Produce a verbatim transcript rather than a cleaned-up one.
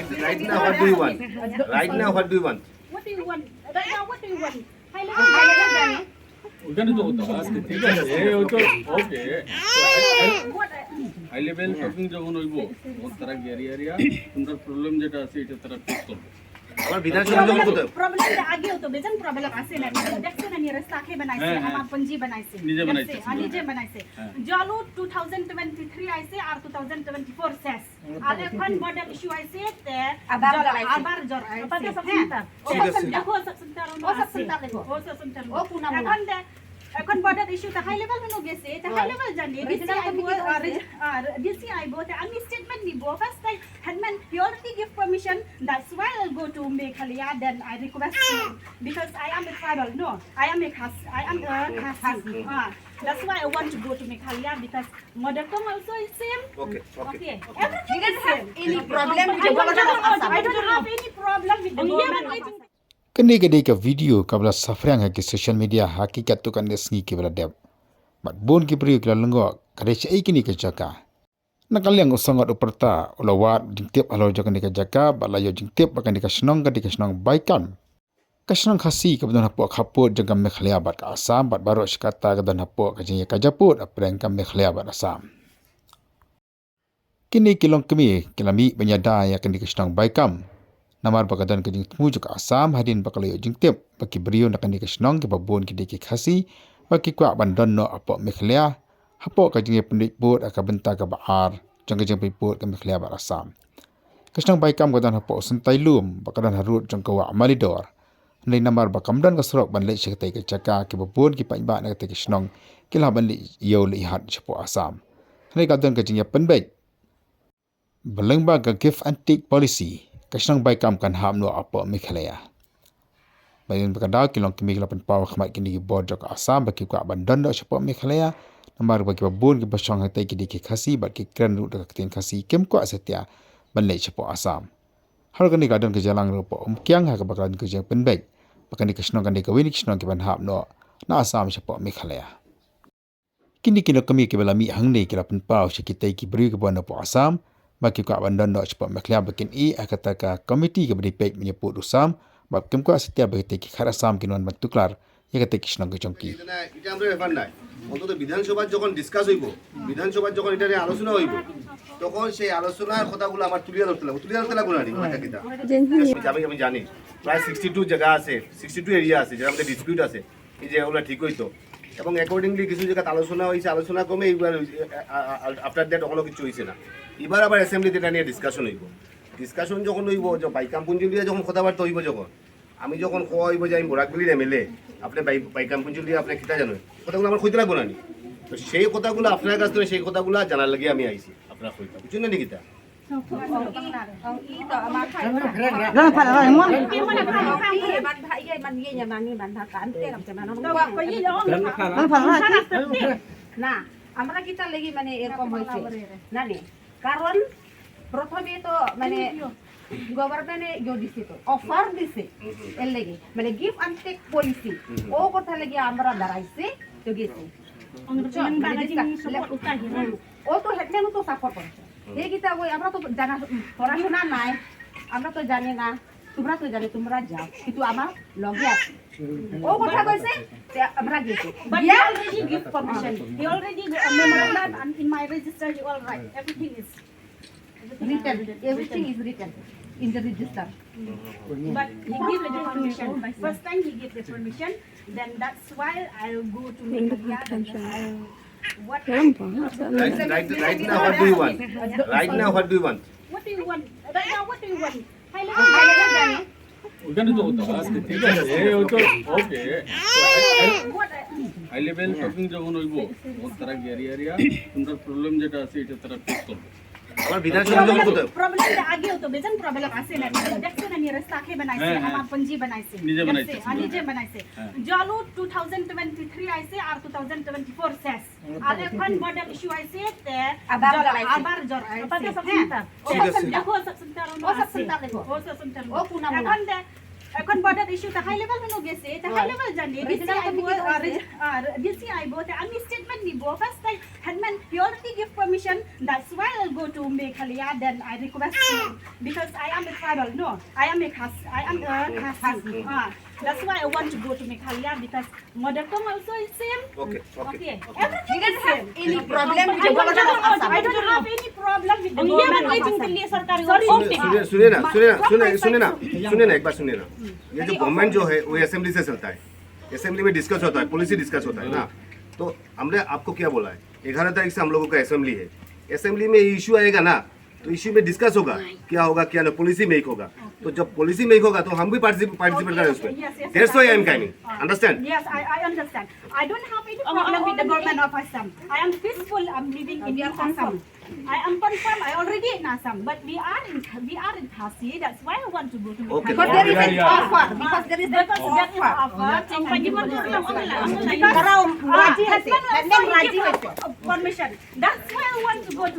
Right now, what do you want? Right now, what do you want? What do you want? Right now, what do you want? High level, high level. ওখানে তো হতো, আজকে ঠিক আছে, এই হয়তো, ওকে। What? হাই লেভেল টকিং যখন হইব, ও তারা গ্যারি এরিয়া, তোমরা প্রবলেম যেটা আছে, এটা তারা ফিক্স করবে। আমার বিধানসভা যখন হতো। প্রবলেম তো আগেও তো বেজন প্রবলেম আছে না, দেখছো না, নিয়ে রাস্তা কে বানাইছে, হ্যাঁ, হ্যাঁ। আমার পঞ্জি বানাইছে। নিজে বানাইছে। হ্যাঁ, নিজে বানাইছে। হ্যাঁ। জলু টু থাউজেন্ড টোয়েন্টি থ্রি আইছে আর টু থাউজেন্ড টোয়েন্টি ফোর শেষ। আর এখন বর্ডার ইস্যু আইছে, তে আবার জল, জ্বর আইছে। আবার জ্বর আইছে। আবার জ্বর আইছে। হ্যাঁ। ও ঠিক আছে। সব সেন্টার, ও সব সেন্টার ও সব সেন্টার লেগো। ও সব সেন্টার লেগো। ও কুনা এখন মুনা। দে, এখন বর্ডার ইস্যু তা হাই লেভেল নো গেছে, তা হাই লেভেল জানি। ডিসি আইবো, আর ডিসি আইবো, তে আমি স্টেটমেন্ট নিবো। First time, headman, he already give permission. That's why I'll go to Meghalaya. Then I request him because I am a tribal. No, I am a Khasi. I am a Khasi. Ah, that's why I want to go to Meghalaya because Modakong also is same. Okay, okay. Okay. Everything is same. Any problem with the government of Assam? I don't have any problem with the government of Assam. Kane ka dei ka video kaba la saphriang ha ki social media ha ki katto katne sngi kiba la dep. Bad bun ki briew ki la lyngngoh ka dei shaei kane ka jaka. Na ka liang u Sangot u Pyrta u la wad jingtip halor jong kane ka jaka bad la ïoh jingtip ba kane ka shnong ka dei ka shnong Baikam. Ka shnong Khasi kaba don hapoh khappud jong ka Meghalaya bad ka Assam bad baroh shi katta ka don hapoh ka jingïakajia pud hapdeng ka Meghalaya bad Assam. Kine ki longkmie ki la mih ban ïada ïa kane ka shnong Baikam. Namar ba ka don ka jingthmu jong ka Assam hadien ba ka la ïoh jingtip ba ki briew na kane ka shnong kiba bun ki dei ki Khasi ba ki kwah ban don noh hapoh Meghalaya hapoh ka jingïapynbeit pud ha ka bynta kaba ar jong ka jingpynbeit pud ka Meghalaya bad Assam. Ka shnong Baikam ka don hapoh Syntailum ba ka don harud jong ka wah Malidor. Hynrei namar ba kam don ka surok ban leit sha katei ka jaka kiba bun ki paidbah na katei ka shnong ki lah ban leit ïew leit hat shapoh Assam. Hynrei ka don ka jingïapynbeit. Ba lyngba ka give and take policy ka shnong Baikam kan hap noh hapoh Meghalaya. Ba ïa kata ka daw ki longkmie ki la pynpaw ha khmat kine ki bor jong ka Assam ba ki kwah ban don noh shapoh Meghalaya. Namar ba kiba bun kiba shong hangtei ki dei ki Khasi bad ki kren ruh da ka ktien Khasi kim kwah satia ban leit shapoh Assam. Halor kane ka don ka jingïalang ruh hapoh Umkiang ha kaba ka don ka jingpynbeit ba kane ka shnong kan dei kawei na ki shnong kiban hap noh na Assam shapoh Meghalaya. Kine ki longkmie kiba la mih hangne ki la pynpaw sha kitei ki briew kiba wan napoh Assam ba ki kwah ban don noh shapoh Meghalaya ba kin ïeh ha kata ka komiti kaba dei peit ban ïapud u sam bad kim kwah satia ba kitei ki khat Assam kin wan ban tuklar ïa katei ka shnong ka jong ki. এটা, এটা আমরা ব্যাপার নয়। অন্তত বিধানসভার যখন ডিসকাস হইব, বিধানসভার যখন এটা নিয়ে আলোচনা হইব, তখন সেই আলোচনার কথাগুলো আমার তুলিয়া ধরতে লাগবে। তুলিয়া ধরতে লাগবে না নি, কথা কিতা? আমি জানি, আমি জানি। প্রায় সিক্সটি টু জায়গা আছে, সিক্সটি টু এরিয়া আছে, যেটা আমাদের ডিসপিউট আছে। এই যে ওগুলা ঠিক হইতো। এবং অ্যাকর্ডিংলি কিছু জায়গাতে আলোচনা হইছে, আলোচনা কমে এবার, আ, আ, আ, আফটার দ্যাট অখনো কিছু হইছে না। এবার আবার অ্যাসেম্বলিতে এটা নিয়ে ডিসকাশন হইব। ডিসকাশন যখন হইব, যে বাইকাম পুঞ্জুলিয়া যখন কথাবার্তা হইব যখন, আমি যখন কওয়া হইব যে আমি বরাক ভ্যালির এমএলএ, আপনি বাই-, বাইকাম পুঞ্জুলিয়া আপনি কিতা জানেন? কথাগুলো আমার কইতে লাগবো না নি? তো সেই কথাগুলো আপনার কাছ থেকে সেই কথাগুলো জানার লাগি আমি আইছি, আপনার কইতা। বুঝছেন না নি কিতা? না, আমরা কিতা লাগি মানে এরকম হয়েছে, জানি? কারণ প্রথমে তো মানে গভর্নমেন্টে ইয়ে দিছে, তো অফার দিছে, এর লাগি মানে গিভ অ্যান্ড টেক পলিসি, ও কথা লাগি আমরা দাঁড়াইছি, তো গেছি। ও তো হেডম্যানও তো সাপোর্ট করেছে। এই কিতা ওই আমরা তো জানা, পড়াশোনা নাই, আমরা তো জানি না, তোমরা তো জানো, তোমরা যাও, কিন্তু আমার লগে আছে। ও কথা কইছে যে আমরা গেছি। But he already give permission. He already, uh, memorandum and in my register, he all right. Everything is written. Everything is written in the register. But he give the permission. First time he give the permission, then that's why I'll go to Meghalaya. Then I'll, what? Right, right, right now, what do you want? Right now, what do you want? What do you want? Right now, what do you want? High level, high level. ওখানে তো হতো, আজকে ঠিক আছে, এই হয়তো, ওকে। What? হাই লেভেল টকিং যখন হইব, ও তারা গ্যারি এরিয়া, তোমরা প্রবলেম যেটা আছে, এটা তারা ফিক্স করবে। আমার বিধানসভা যখন হতো। প্রবলেম তো আগেও তো বেজন প্রবলেম আছে না, দেখছো না, নিয়ে রাস্তা কে বানাইছে, হ্যাঁ, হ্যাঁ। আমার পঞ্জি বানাইছে। নিজে বানাইছে। হ্যাঁ, নিজে বানাইছে। হ্যাঁ। জলু টু থাউজেন্ড টোয়েন্টি থ্রি আইছে আর টু থাউজেন্ড টোয়েন্টি ফোর শেষ। আর এখন বর্ডার ইস্যু আইছে, তে আবার জ্বর আইছে। আবার জ্বর আইছে। আবার জ্বর আইছে। হ্যাঁ। ঠিক আছে। দেখো, সব সেন্টার ও আছে। সব সেন্টার দেখো। ও সব সেন্টার। ও কুনা মুনা। এখন দে-, এখন বর্ডার ইস্যু তা হাই লেভেল নো গেছে, তা হাই লেভেল জানি। ডিসি আইবো, আর, আর ডিসি আইবো, তে আমি স্টেটমেন্ট নিবো। ফার্স্ট টাইম Headman, he already give permission. That's why I'll go to Meghalaya. Then I request him because I am a tribal. No, I am a Khasi. I am a Khasi. Ah, that's why I want to go to Meghalaya because mother tongue also is same. Okay, okay. Okay, everything is same. Any problem with I the don't government of have, I Assam? Don't have any problem with the government of Assam. Sorry. सुनिए सुनिए ना सुनिए ना सुनिए सुनिए ना सुनिए ना एक बार सुनिए ना। ये जो गवर्नमेंट जो है वो असेंबली से चलता है। असेंबली में डिस्कस होता है, पॉलिसी डिस्कस होता है ना। तो हमने आपको क्या बोला है, ग्यारह तारीख से हम लोगों का असेंबली है। असेंबली में इशू आएगा ना, तो इशू में डिस्कस होगा, क्या होगा क्या ना, पॉलिसी मेक होगा। तो जब पॉलिसी मेक होगा तो हम भी पार्टिसिपेट करें उसमें। That's why I am coming. Understand? Yes, I, I understand. I don't have any problem with the government of Assam. I am peaceful. I'm living in Assam. I am confirmed. I already in Assam, but we are in we are in Khasi. That's why I want to go to Okay. Because there is an offer. Because there is an Because there is offer. Offer. Because, uh, Raji has, Headman Raji has Permission. That's why I want to go to